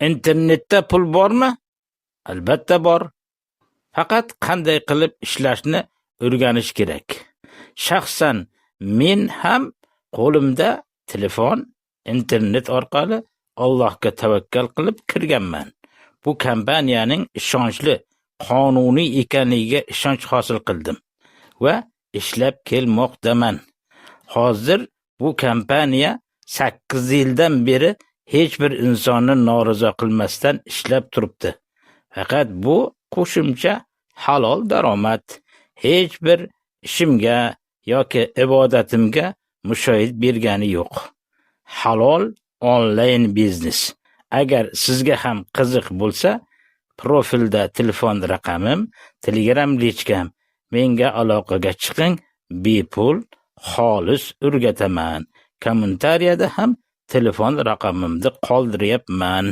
Internetda pul bormi? Albatta bor. Faqat qanday qilib ishlashni o'rganish kerak. Shaxsan men ham qo'limda telefon, internet orqali Allohga tavakkal qilib kirganman. Bu kompaniyaning ishonchli, qonuniy ekanligiga ishonch hosil qildim va ishlab kelmoqdaman. Hozir bu kompaniya 8 yildan beri hech bir insonni norizo qilmasdan ishlab turibdi. Faqat bu qo'shimcha halol daromad. Hech bir ishimga yoki ibodatimga mushohid bergani yo'q. Halol onlayn biznes. Agar sizga ham qiziq bo'lsa, profilda telefon raqamim, Telegram личка m. Menga aloqaga chiqing, bepul xolis o'rgataman. Kommentariyada ham telefon raqamimni qoldiryapman.